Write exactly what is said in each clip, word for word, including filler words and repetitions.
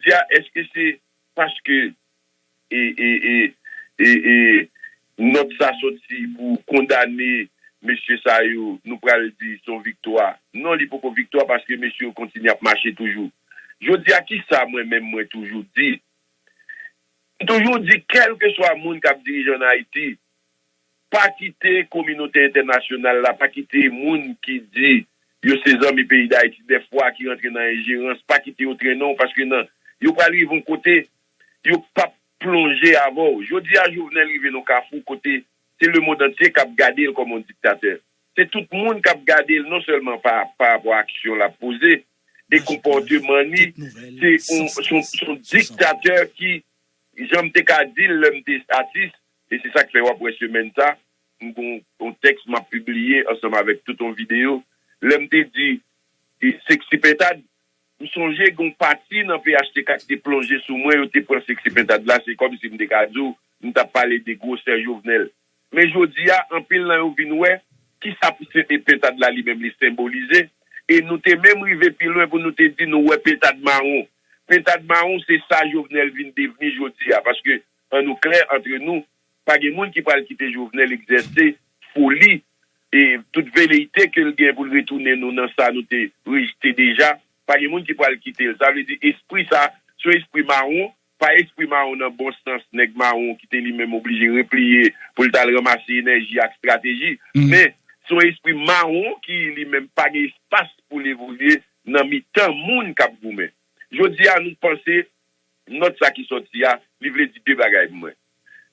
Jodi a, èske se paske e, e, e, e, e, nòt sa soti pou kondane mesye sa yo, nou pral di se yon viktwa? Non, li poko viktwa paske mesye yo kontinye ap mache toujou. Jodi a, ki sa mwen menm mwen toujou di? M toujou di, kèlkeswa moun k ap dirije ann Ayiti, pa kite kominote entènasyonal la, pa kite moun ki di yo se zanmi peyi Dayiti dèfwa ki rantre nan enjerans, pa kite yo trennen w, paske nan, yo pral rive yon kote, yo p ap plonje avè w. Jodi a, Jovenel rive nan kafou kote se lemonn antye k ap gade l kòm yon diktatè. Se tout moun k ap gade l non sèlman pa, pa rapò a aksyon l ap poze, e konpòteman li, se yon, se yon, se yon diktatè ki, jan m te ka di l lè m te atis, e se sa k fè w ap wè semèn sa, m gon yon tèks m ap pibliye ansanm avèk tout yon videyo, lè m te di, e, Sexy Pentad, m sonje gon pati nan P H T K ki te plonje sou mwen, yo te pran Sexy Pentad la, se kòmsi m te ka di w, m t ap pale de gwosè Jovenel. Men jodi a, anpil nan yo vin wè ki sa pou se pentad la li menm li senbolize. E nou te menm rive pi lwen pou nou te di nou wè pentad mawon. Pentad mawon se sa Jovenel vin devni jodi a. Paske, an nou klè antre nou, pa gen moun ki pral kite Jovenel egzèse foli e tout veleyite ke l gen pou l retounen nou nan sa nou te rejte deja. Pa gen moun ki pral kite l. Sa vle di espri sa, se yon espri mawon, pa espri mawon nan bon sans nèg mawon ki te li menm oblije repliye pou l t al ranmase enèji ak estrateji, men se yon espri mawon ki li menm pa gen espas pou l evolye nan mitan moun k ap goumen. Jodi a, nou panse nòt sa ki sòti a, li vle di de bagay pou mwen.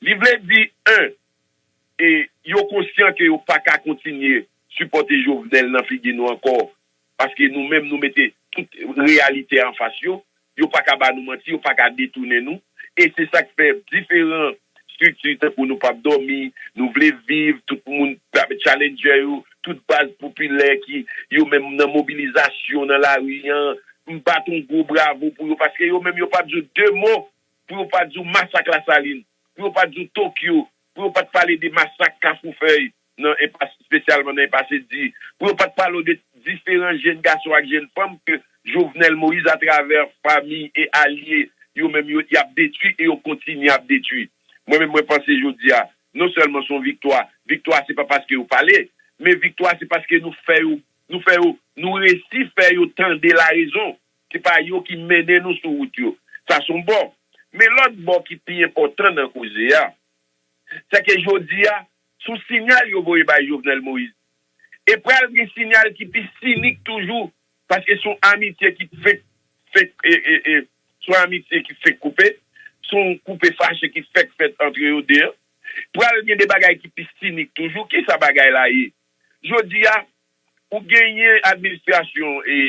Li vle di, en, e yo konsyan ke yo pa ka kontinye sipòte Jovenel nan figi nou ankò, paske nou menm nou mete tout reyalite anfas yo, yo pa ka ba nou manti, yo pa ka detounen nou, e se sa k fè diferan estrikti tankou Nou p ap dòmi, Nou vle viv, tout moun, Challenger yo, tout baz popilè ki yo menm nan mobilizasyon nan lari an, m bat yon gwo bravo pou yo, paske yo menm yo pa di w de mo, pou yo pa di w masak Lasalin, pou yo pa di w Tokyo, pou yo pa t pale de masak Kafou Fèy nan enpas, espesyalman nan enpas Edi, pou yo pa t pale w de diferan jenn gason ak jenn fanm ke Jovenel Moïse, atravè fanmi e alye yo menm yo, y ap detwi e yo kontinye ap detwi. Mwen menm, mwen panse jodi a, non sèlman se yon viktwa, viktwa se pa paske yo pale, men viktwa se paske nou fè yo, nou fè yo, nou resi fè yo tande larezon. Se pa yo ki mennen nou sou wout yo. Sa se yon bò. Men lòt bò ki pi enpòtan nan koze a, se ke jodi a, se yon sinyal yo voye bay Jovenel Moïse. E pral gen sinyal ki pi sinik toujou, paske se yon amitye ki fenk, fenk, e, e, e, se yon amitye ki fenk koupe, se yon koupe fache ki fèk fèt antre yo de. Pral gen de bagay ki pi sinik toujou. Ki sa bagay la ye? Jodi a, ou genyen administrasyon e,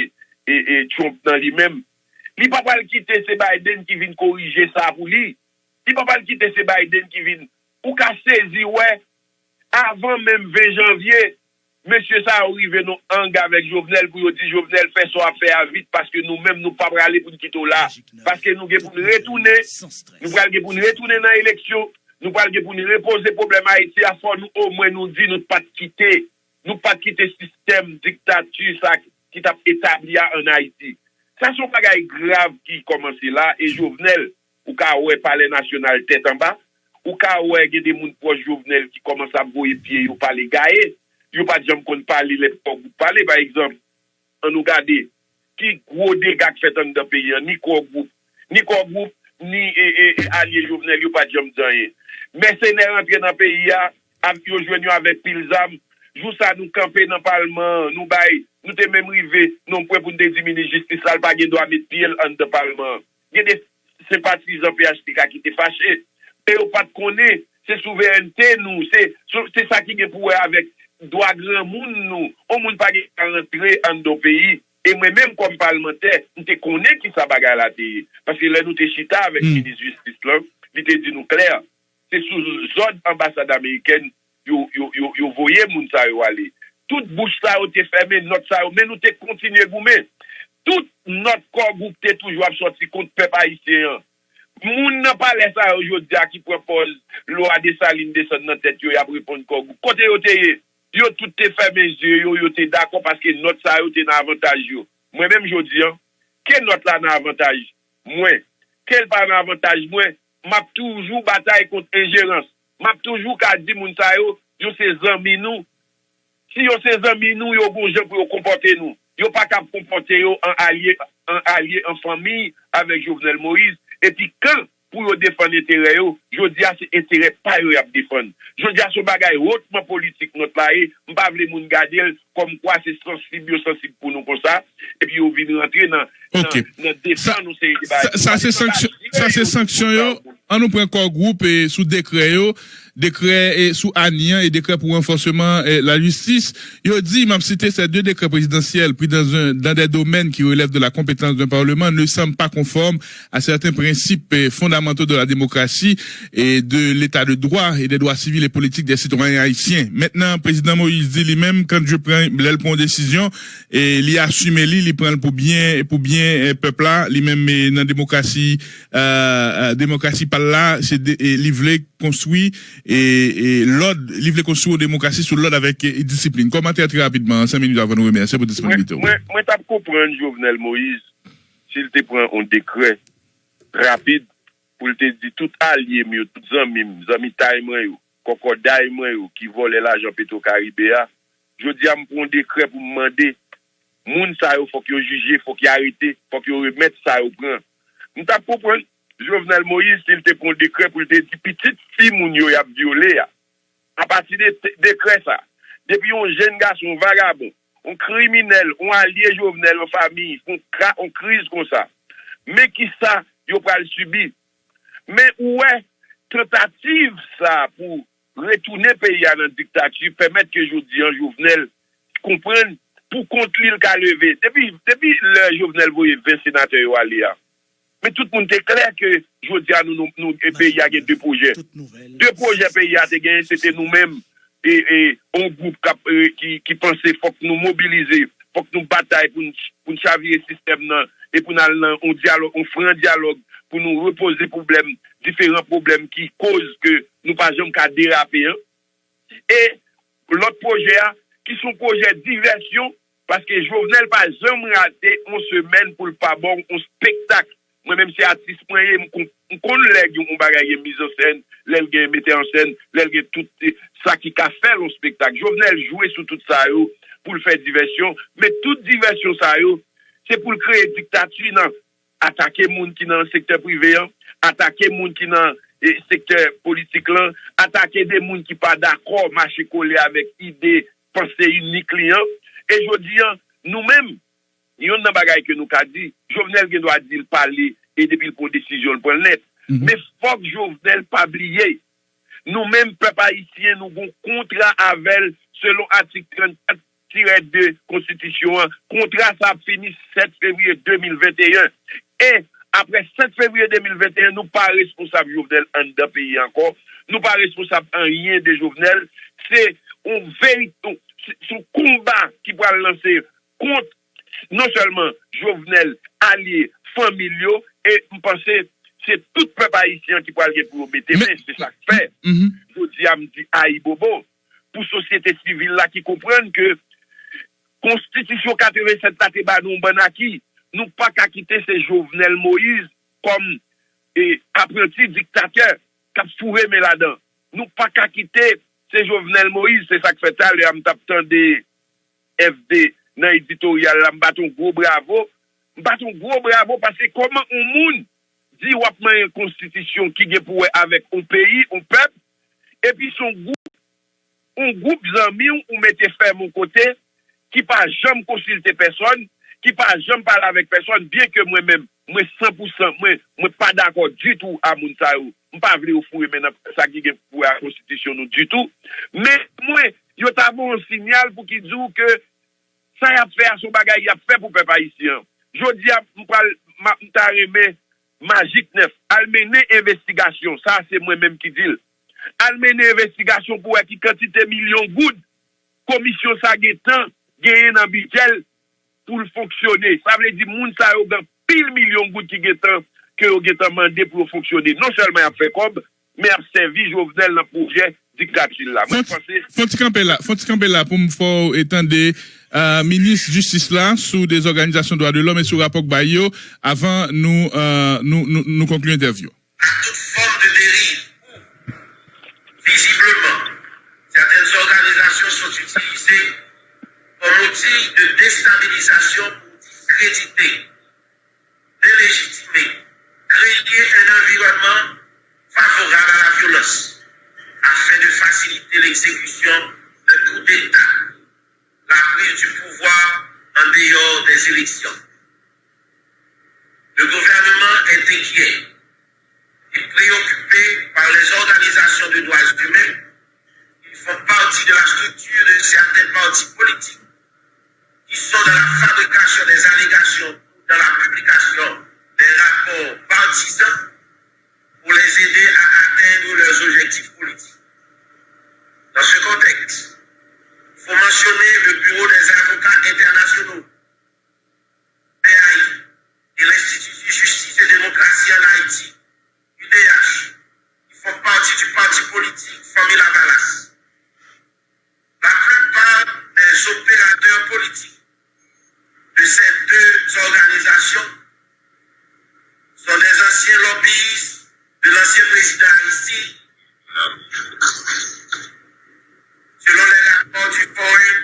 e, e Trump nan li menm, li pa pral kite se Biden ki vin korije sa pou li. Li pa pral kite se Biden ki vin. Ou ka sezi wè, avan menm ven janvye, mesye sa yo rive nan ang avèk Jovenel pou yo di Jovenel fè sa w ap fè a vit paske nou menm nou pa prale pou n kite w la. Paske nou gen pou n retounen, nou pral gen pou n retounen nan eleksyon, nou pral gen pou n repoze pwoblèm Ayiti a, fò nou omwen nou di nou pa t kite, nou pa t kite sistèm diktati sa ki t ap etabli a ann Ayiti. Sa se yon bagay grav ki kòmanse la, e Jovenel, ou ka wè Palè Nasyonal tèt anba, ou ka wè gen de moun pwòch Jovenel ki kòmanse ap voye pye yo pale gaye, yo pa t janm konn pale lè Kò Gwoup pale, pa egzanp, ann nou gade ki gwo dega k fèt anndan peyi a, ni Kò Gwoup, ni Kò Gwoup, ni e, e, e, alye Jovenel yo pa t janm di anyen. Mèsenè rantre nan peyi a, ap yo jwenn yo avèk pil zam. Jou sa nou kanpe nan palman an, nou bay, nou te menm rive nan yon pwen pou n te di minis jistis la, l pa gen dwa met pye l anndan palman an. Gen de senpatizan P H T K ki te fache. Men yo pa t konnen, se souverènte nou, se, se, se sa ki gen pou wè avèk dwa granmoun nou. Yon moun pa gen dwa rantre anndan yon peyi. E mwen menm kòm palmantè, m te konnen ki sa bagay la te ye. Paske lè nou te chita avèk minis jistis lan, li te di nou klè, se sou zòd anbasad amerikèn yo, yo, yo, yo voye moun sa yo ale. Tout bouch sa yo te fèmen, nòt sa yo, men nou te kontinye goumen. Tout nòt Kò Gwoup te toujou ap sòti kont pèp ayisyen an. Moun nan palè sa yo jodi a ki pran pòz lwa Desalin desann nan tèt yo, y ap reponn Kò Gwoup. Kote yo te ye? Yo tout te fèmen zye yo, yo te dakò paske nòt sa yo te nan avantaj yo. Mwen menm jodi a, ke nòt la nan avantaj mwen? ke l pa nan avantaj mwen, m ap toujou batay kont enjerans. M ap toujou ka di moun sa yo, yo se zanmi nou. Si yo se zanmi nou, yo gon jan pou yo konpòte nou. Yo pa kab konpòte yo an alye, an alye, an fanmi avèk Jovenel Moïse. Epi kan pou yo defann enterè yo, jodi a se enterè pa yo y ap defann. Jodi a se yon bagay hotman politik nòt la ye. M pa vle moun gade l kòmkwa se sansib yo sansib pou nou konsa. Epi yo vin rantre nan, nan, Ok. nan Sa, defann yon seri de bagay. sa, sa se sanksyon, sa se sanksyon yo. An nou pran kò gwoup e sou dekrè yo, dekrè e sou ani an e dekrè pou ranfòsman e lajistis. Yo di, m ap site, ces deux décrets présidentiels pris dans un, dans des domaines qui relèvent de la compétence d'un parlement ne semblent pas conformes à certains principes eh, fondamentaux de la démocratie et de l'état de droit et des droits civils et politiques des citoyens haïtiens. Maintenant, président Moïse dit lui-même, quand je prends, lè l pran yon desizyon, e li asime li, li pran l pou byen, pou byen eh, pèp la, li menm eh, nan demokrasi, eh, eh, demokrasi pa l la, se de, eh, li vle konstwi e, e lòd, li vle konstwi yon demokrasi sou lòd avèk eh, disiplin. Kòmantè trè rapidman, senk minit avan nou remèsye pou disponibilite w. Mwen, mwen t ap konprann Jovenel Moïse si l te pran yon dekrè rapid pou l te di tout alye m yo, tout zanmi m, zanmitay mwen yo, kòkòday mwen yo ki vòlè lajan Petro Karibe a, jodi a m pran yon dekrè pou m mande moun sa yo fòk yo jije, fòk yo arete, fòk yo remèt sa yo pran. M t ap konprann Jovenel Moïse si l te pran yon dekrè pou l te di pitit fi moun yo y ap vyole a, apati de dekrè sa, depi yon jenn gason, yon vagabon, yon kriminèl, yon alye Jovenel, yon fanmi, yon ka, yon kriz konsa, men kisa yo pral sibi. Men ou wè, tantativ sa pou retounen peyi a nan diktati pèmèt ke jodi an Jovenel konprann pou kont li l ka leve. Depi, depi lè Jovenel voye ven senatè yo ale a, men tout moun te klè ke jodi a nou, nou, nou e peyi a gen de pwojè. De pwojè peyi a te genyen, se te nou menm e, e yon gwoup k ap, e, ki, ki panse fòk nou mobilize, fòk nou batay pou n, pou n chavire sistèm nan e pou n al nan yon dyalòg, yon fran dyalòg pou nou repoze pwoblèm, diferan pwoblèm ki koz ke nou pa janm ka derape an. E lòt pwojè a, ki se yon pwojè divèsyon, paske Jovenel pa janm rate yon semèn pou l pa ba w yon spektak. Mwen menm se atis mwen ye, m konn lè gen yon bagay gen mizansèn, lè l gen metè an sèn, lè l gen tout sa ki ka fè l yon spektak. Jovenel jwe sou tout sa yo pou l fè divèsyon, men tout divèsyon sa yo se pou l kreye diktati nan atake moun ki nan sektè prive an, atake moun ki nan e, sektè politik lan, atake de moun ki pa dakò mache kole avèk ide panse inik li an. E jodi an, nou menm, yonn nan bagay ke nou ka di, Jovenel gen dwa di l pale e depi l pran desizyon l pran l nèt. Men fòk Jovenel pa bliye, nou menm pèp ayisyen nou gon kontra avè l selon atik trannkat tirè de konstitisyon an. Kontra sa ap fini sèt fevriye de mil venteyen. E apre sèt fevriye de mil venteyen, nou pa responsab Jovenel anndan peyi a ankò. Nou pa responsab anyen de Jovenel. Se yon verite, se yon konba ki pral lanse kont non sèlman Jovenel, alye, fanmi l yo, e m panse se tout pèp ayisyen ki pral gen pou yo mete men, se sa k fè jodi a m di ayibobo pou sosyete sivil la ki konprann ke konstitisyon katrevennsèt la te ba nou yon bann aki. Nou pa ka kite se Jovenel Moïse kòm e, apranti diktatè k ap foure men ladan. Nou pa ka kite se Jovenel Moïse, se sa k fè talè a m t ap tande F D nan editoryal la, m bat yon gwo bravo. M bat yon gwo bravo paske kòman yon moun di w ap manyen konstitisyon ki gen pou wè avèk yon peyi, yon pèp, epi se yon gwoup, yon gwoup zanmi w ou mete fèm yon kote ki pa janm konsilte pèsòn, ki pa janm pale avèk pèsòn, byen ke mwen menm, mwen san pou san, mwen, mwen pa dakò ditou a moun sa yo. M pa vle yo foure men nan sa ki gen pou wè a konstitisyon nou ditou. Men mwen, yo ta voye yon sinyal pou ki di w ke sa y ap fè a se yon bagay y ap fè pou pèp ayisyen an. Jodi a, m pral, m ta renmen Majik nèf al mennen envestigasyon, sa a se mwen menm ki di l. Al mennen envestigasyon pou wè ki kantite milyon goud komisyon sa gentan genyen nan bidjè l pou l fonksyone. Sa vle di moun sa yo gen anpil milyon goud ki gentan, ke yo gentan mande pou yo fonksyone. Non sèlman y ap fè kòb, men y ap sèvi Jovenel nan pwojè diktatil la. Mwen panse. Fon ti kanpe la, fon ti kanpe la pou m fè w tande uh, minis jistis la sou de zòganizasyon dwa de lòm e sou rapò k bay yo avan nou, uh, nou, nou, nou konkli entèvyou. À toute forme de dérive où, visiblement, certaines organisations sont utilisées comme outil de déstabilisation pour discréditer, délégitimer, créer un environnement favorable à la violence afin de faciliter l'exécution d'un coup d'État, la prise du pouvoir en dehors des élections. Le gouvernement est inquiet et préoccupé par les organisations de droits humains qui font partie de la structure de certains partis politiques qui sont dans la fabrication des allégations ou dans la publication des rapports partisans pour les aider à atteindre leurs objectifs politiques. Dans ce contexte, il faut mentionner le Bureau des avocats internationaux, B A I, et l'Institut Justice et Démocratie en Haïti, U D H, qui font partie du parti politique Fanmi Lavalas. La plupart des opérateurs politiques de ces deux organisations sont des anciens lobbyistes de l'ancien président Aristide, selon les rapports du Foreign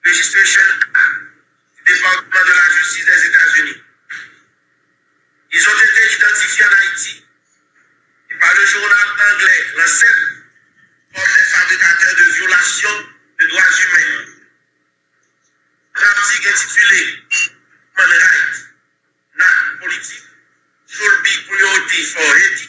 Registration Act du département de la justice des États-Unis. Ils ont été identifiés en Haïti et par le journal anglais Lancet comme des fabricateurs de violations de droits humains. Un article intitulé Human Rights, Not Politics, should be priority for Haiti.